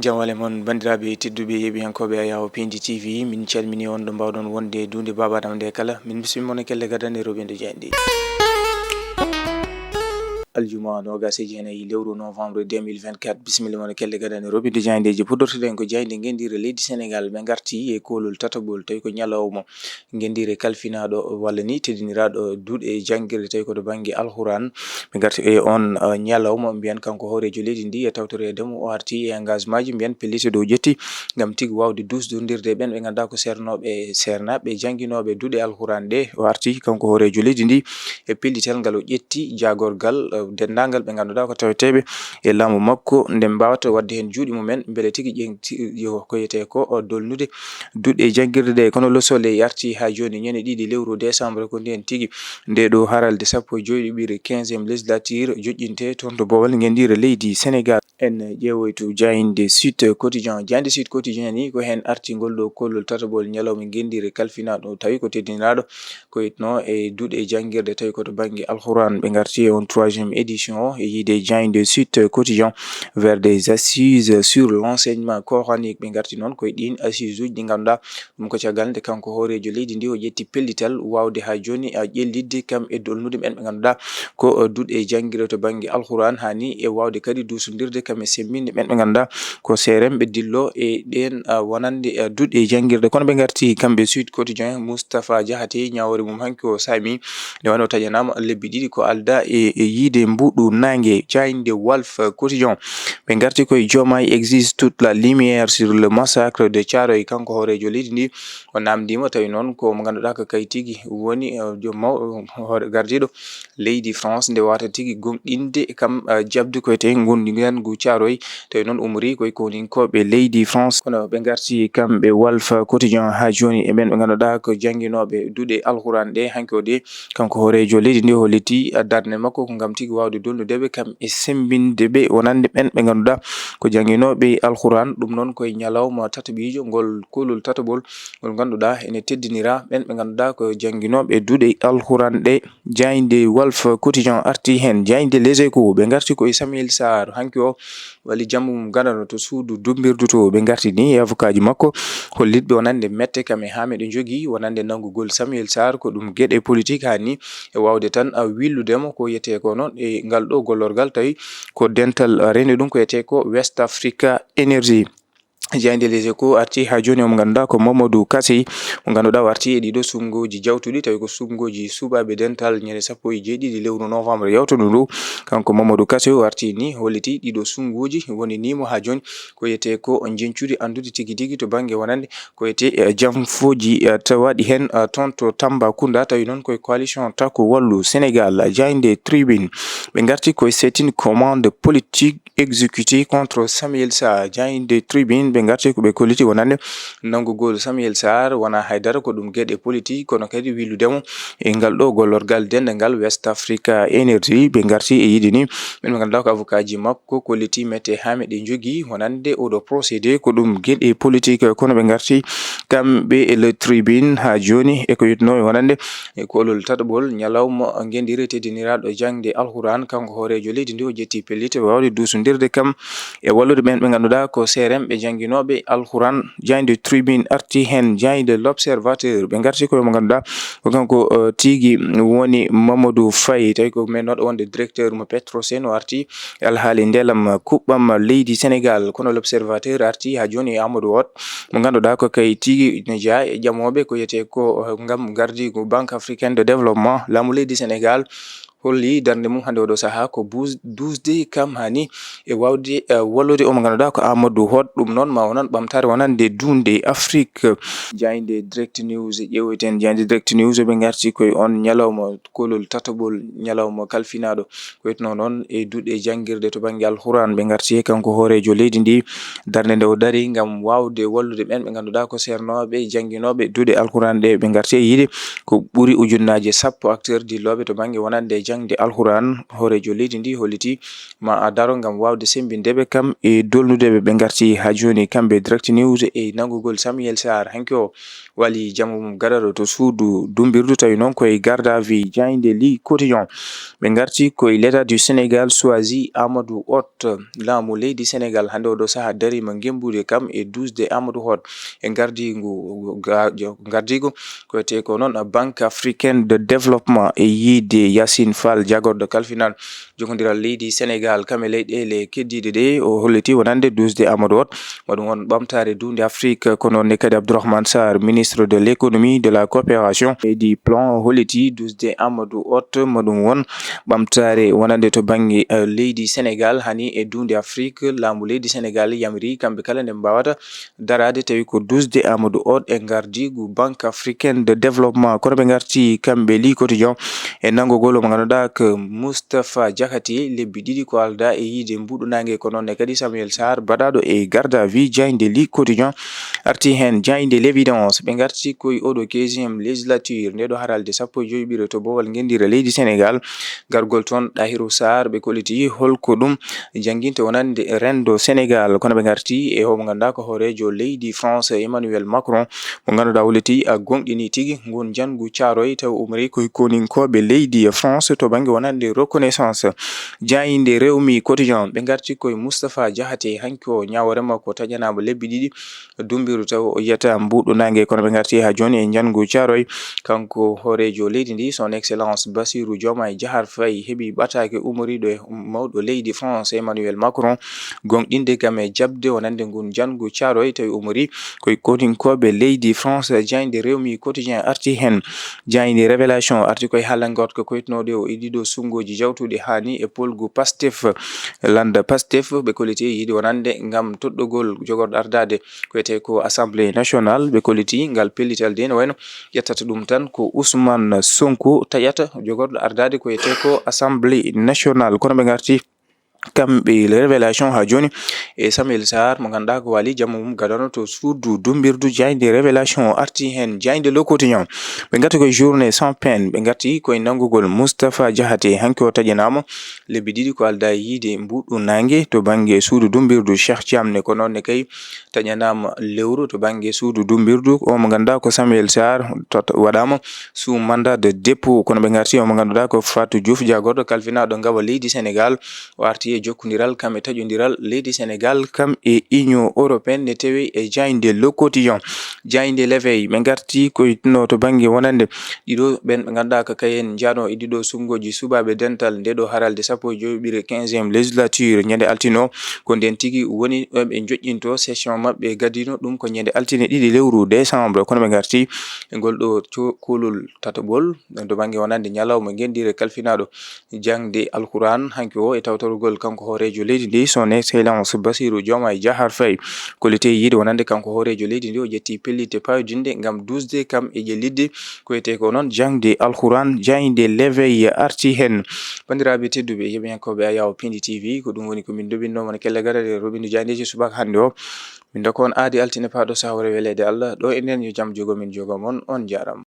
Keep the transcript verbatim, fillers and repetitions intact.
Jam wale mon, banndiraaɓe tedduɓe yeeɓiyankooɓe Ayawo Pindi T V, min calmini on ɗo mbaawɗon wonde e duunde Baaba Adama nde kala. Min bismii mon e kelle gadane rewɓe nde jaaynde. Aljuma noogas e jeenayi lewru novembre deux mille vingt-quatre, bisimilla mon e kelle gadane rewɓe nde jaayndeeji. Puɗɗortoɗen ko jaaynde ngenndiire leydi Senegaal, ɓe ngarti e koolol tataɓol, tawi ko ñalawma ngenndiire kalfinaaɗo walla ni teddiniraaɗo duɗe janngirde, tawi ko to bannge Alxuraan. Ɓe ngarti e on, uh, ñalawma, mbiyan kanko hooreejo leydi ndi e tawtoreede mo, o arti e engagement ji, mbiyan pellite ɗo o ƴetti ngam tigi waawde duusdondirde ɓen ɓe ngannduɗaa ko seernooɓe, seernaaɓe jannginooɓe duɗe Alxuraan ɗe. O arti kanko hooreejo leydi ndi e pellital ngal o ƴetti jaagorgal, uh, denndaangal ɓe ngannduɗaa ko taweteeɓe e laamu makko, nde mbaawata waɗde heen juuɗe mumen, mbele tigi ƴeŋti-, yo ko yetee ko, uh, dolnude duɗe janngirde ɗe. Kono Le Soleil arti haa jooni, ñande ɗiɗi lewru décembre, ko ndeen tigi nde ɗo haralde sappo e joy ɗiɓire, quinzième législature, joƴƴinte toon to boowal ngenndiire leydi Senegaal. En ƴeewoytu jaaynde Sud Quotidien. Jaaynde Sud Quotidien ni ko heen arti ngol ɗo koolol tataɓol ñalawma ngenndiire kalfinaaɗo, tawi ko teddiniraaɗo ko itno e duɗe janngirde, tawi ko to bannge Alxuraan. Ɓe ngarti e on troisième édition e yiide jaaynde Sud Quotidien vers des assises sur l'enseignement coranique. Ɓe ngarti noon koye ɗiin assises uji ɗi ngannduɗaa ɗum ko caggal nde kanko hooreejo leydi ndi o ƴetti pellital waawde haa jooni a ƴellitde kam e dolnude ɓen ɓe ngannduɗaa ko, uh, duɗe janngirde to bannge Alxuraan, haa ni e waawde kadi duusondirde kam e semmbinde ɓen ɓe ngannduɗaa ko seeremɓe dillo e ɗeen, uh, wonande, uh, duɗe janngirde. Kono ɓe ngarti kamɓe Sud Quotidien, Moustapha Diakhaté, ñaawoore mum hanki o saami, nde wano taƴanaama lebbi ɗiɗi ko aldaa e, e yiide mbuɗu naange. Jaaynde Walf Quotidien, ɓe ngarti koye Diomaye exige toute la lumière sur le massacre de Thiaroye, kanko hooreejo leydi ndi o naamndiima, tawi noon ko mo ngannduɗaa ko kay tigi woni, uh, joom maw-, hoore gardiiɗo leydi France nde wata tigi gomɗinde kam, uh, jaɓde ko wiyetee ngondigal ngu Thiaroye, tawi noon umri koye kowninkooɓe leydi France. Kono ɓe ngarti kamɓe Walf Quotidien haa jooni e ɓen ɓe ngannduɗaa ko jannginooɓe duɗe Alxuraan ɗe hanki o de. Kanko hooreejo leydi ndi holliti, uh, darnde makko ko ngam tigi waawde dolnude ɓe kam e semmbinde ɓe wonande ɓen ɓe ngannduɗaa ko jannginooɓe Alxuraan. Ɗum noon koye ñalawma tataɓiijo ngol koolol tataɓol ngol ngannduɗaa ene teddinira ɓen ɓe ngannduɗaa ko jannginooɓe duɗe Alxuraan ɗe. Jaaynde Walf Quotidien arti heen. Jaaynde Les Échos, ɓe ngarti ko e Samuel Sarr, hanki o wali jamma mum gadano to suudu dumbirdu to. Ɓe ngarti ni e avocat ji makko hollitɓe wonande mette kam e haa meɗe njogii wonande nanngugol Samuel Sarr ko ɗum geɗe politique haa ni e waawde tan a willude mo ko wiyetee ko noon e ngal ɗo gollorgal, tawi ko dental rende ɗum ko wiyetee ko West Africa Energy. Jaaynde Les Échos arti haa jooni, omo ngannduɗaa ko Mamadou Kassé, mo ngannduɗaa o arti e ɗiɗo suɓngooji jawtuɗi, tawi ko suɓngooji suɓaaɓe dental ñande sappo e jeeɗiɗi lewru novembre yawtuɗo ndu. Kanko Mamadou Kassé o arti ni holliti ɗiɗo suɓngooji woni ni mo haa jooni ko wiyetee ko njencude anndude tigi tigi to bannge wonande ko wiyetee, eh, janfooji, eh, tawaaɗi heen, eh, toon to Tambacounda, tawi noon koye coalition Takku Wallu Sénégal. Jaaynde Tribune, ɓe ngarti koye c'est une commande politique exécutée contre Samuel Sarr. Jaaynde Tribune, ɓe ngarti ko ɓe kolliti wonande nanngugol Samuel Sarr wonaa haydara, ko ɗum geɗe politique, kono kadi willude mo e ngal ɗo gollorgal denndangal West Africa Energy. Ɓe ngarti e yiide ni ɓen ɓe ngannduɗaa ko avocat ji makko kolliti mette haa meɗe njogii wonande oɗo procédé ko ɗum geɗe politique, kono ɓe ngarti kamɓe e Le Tribune haa jooni e ko yetnoo e wonande e koolol tataɓol ñalawma ngenndiire teddiniraaɗo jaŋde Alxuraan. Kanko hooreejo leydi ndi o ƴetti pellital waawde duusondirde kam e wallude ɓen ɓe ngannduɗaa ko seeremɓe jannginooɓe Alxuraan. Jaaynde Tribune arti heen, jaaynde L'Observateur, ɓe ngarti koye mo ngannduɗaa ko kanko, eh, tigi woni Mamadou Faye, tawi ko mennooɗo wonde directeur mo Petrosen, o arti e alhaali ndelam kuɓɓam leydi Senegaal. Kono L'Observateur arti haa jooni e Amadou Hott, mo ngannduɗaa ko kay tigi ne jeyaa e ƴamooɓe ko wiyetee ko, eh, ngam gardiigu Banque Africaine de Développement. Laamu leydi Senegaal holli darnde mum hannde oɗo sahaa ko buus-, duusde kam haa ni e waawde, eh, wallude omo ngannduɗaa ko Amadou Hott. Ɗum noon ma wonan ɓamtaare wonande duunde Afrik. Jaaynde Direct News ƴeewoyten. Jaaynde Direct News ɓe ngarti koye on ñalawma koolol tataɓol, ñalawma kalfinaaɗo ko wiyetnoo noon e duɗe janngirde to bannge Alxuraan. Ɓe ngarti he kanko hooreejo leydi ndi, darnde nde o dari ngam waawde wallude ɓen ɓe ngannduɗaa ko seernooɓe jannginooɓe duɗe Alxuraan ɗe. Ɓe ngarti e yiide ko ɓuri ujunnaaje sappo acteur dillooɓe to bannge wonande jaŋde Alxuraan, hooreejo leydi ndi holliti ma a daro ngam waawde semmbinde ɓe kam e dolnude ɓe. Ɓe ngarti haa jooni kamɓe Direct News e nanngugol Samuel Sarr. Hanki o wali jamma mum gadano to suudu dummbirdu, tawi noon koye garde à vue jaaynde Le Quotidien. Ɓe ngarti koye l'État du Sénégal choisi Amadou Hott, laamu leydi Sénégal hannde oɗo sahaa dariima ngembude kam e duusde Amadou Hott e ngardiigu ga-, jo-, ngardiigu ko wiyetee ko noon Banque Africaine de Développement e yiide Yacine Fall, jagorɗo kalfinal jogondiral leydi Sénégal kam e leyɗeele keddiiɗe ɗe. O holliti wonande duusde Amadou Hott, ma ɗum won ɓamtaare duunde Afrique. Ko noon ne kadi Abdourahmane Sarr, ministre de l'économie, de la coopération et du plan, holliti duusde Amadou Hott, ma ɗum won ɓamtaare wonande to bannge, eh, leydi Sénégal, hani e duunde Afrique, laamu leydi Sénégal yamiri kamɓe kala nde mbawata daraade, tawi ko duusde Amadou Hott e ngardiigu Banque Africaine de Développement. Kono ɓe ngarti kamɓe Le Quotidien e nanngugol mo ngannduɗaa ko Moustapha Diakhaté, lebbi ɗiɗi ko aldaa e yiide mbuuɗu naange. Ko noon ne kadi Samuel Sarr, baɗaaɗo e garde à vue, jaaynde Le Quotidien arti heen. Jaaynde L'Évidence, ɓe ngarti koye oɗo quinzième législature, nde ɗo haralde sappo e joy ɓire to boowal ngenndire leydi Sénégal. Gargol toon Ɗahiru Sarr, ɓe kolliti holko ɗum jannginte wonande renndo Sénégal. Kono ɓe ngarti e o mo ngannduɗaa ko hooreejo leydi France, Emmanuel Macron, mo ngannduɗaa holliti a goongɗini tigi ngun njanngu Caaroy, taw umri koye koninkooɓe leydi France to bannge wonande reconnaissance. Jaaynde Rewmi Quotidien, ɓe ngarti koye Moustapha Diakhaté, hanki o ñaawoore makko taƴanaama lebbi ɗiɗi dummbirdu, taw o yiyata mbuuɗu naange. Kono ɓe ngarti haa jooni e njanngu Caaroy, kanko hooreejo leydi ndi, son excellence Bassirou Diomaye Diakhar Faye, heɓi ɓataake ummoriiɗo e mawɗo leydi France, Emmanuel Macron, goongɗinde kam e jaɓde wonande ngun njanngu Caaroy, tawi ummori koye koninkooɓe leydi France. Jaaynde Rewmi Quotidien arti heen. Jaaynde Révélation arti koye haalangol ko koytunooɗo o e ɗiɗo sunnguuji jawtuɗi hani e polgu Pastef, lannda Pastef, ɓe kolliti yiɗi wonande ngam toɗɗugol jogorɗo ardaade ko wiyetee ko Assemblée nationale. Ɓe kolliti ngal pellital de, no wayno ƴettata ɗum tan ko Ousmane Sonko taƴata jogorɗo ardaade ko wiyetee ko Assemblée nationale. Kono ɓe ngarti kamɓe Révélation haa jooni e Samuel Sarr, mo ngannduɗaa ko wali jamma mum gadano to suudu dummbirdu. Jaaynde Révélation arti heen. Jaaynde Le Quotidien, ɓe ngarti koye Journée sans peine, ɓe ngarti koye nanngugol Moustapha Diakhaté, hanki o taƴanaama lebbi ɗiɗi ko aldaa e yiide mbuuɗu naange to bannge suudu dummbirdu Cheikh Thiam ne. Ko noon ne kay taƴanaama lewru to bannge suudu dummbirdu. O mo ngannduɗaa ko Samuel Sarr, tot-, waɗaama sous mandat de dépôt. Kono ɓe ngarti o mo ngannduɗaa ko Fatou Diouf, jagorɗo kalfinaaɗo ngawa leydi Sénégal. O arti e jokkondiral kam e taƴondiral leydi Sénégal kam e Union européenne, ne tewe e jaaynde Le Quotidien. Jaaynde L'Éveil, ɓe ngarti koye no to bannge wonande ɗiɗo ɓen ɓe ngannduɗaa ko kayen njano e ɗiɗo sunnguuji suɓaaɓe dental nde ɗo haralde sappo e joy ɓire quinzième législature. Ñande altine o ko nden tigi woni ɓe njoƴƴinto session maɓɓe gadino ɗum ko ñande altine ɗiɗi lewru décembre. Kono ɓe ngarti e ngol ɗo co-, kuulol tataɓol to bannge wonande ñalawma ngenndire kalfinaaɗo jaŋde Alquraan hanki o e tawtorgol kanko hooreejo leydi ndi, son excellence Bassirou Diomaye Diakhar Faye. Kolliti yiide wonande kanko hooreejo leydi ndi, o ƴetti pellitte payodinɗe ngam duusde kam e ƴellitde ko wiyetee ko noon jaŋde Alquraan. Jaaynde L'Éveil arti heen. Banndiraaɓe tedduɓe, heɗiyankooɓe Ayaw Pindi T V, ko ɗum woni ko min ndoɓinno mon kelle gadane roɓindu jaayndeeji subaka hannde o. Min ndokka on aadi altine paaɗo sawre weleede Allah. Ɗo e nden yo jam jogo min jogo mon. On jaaraama.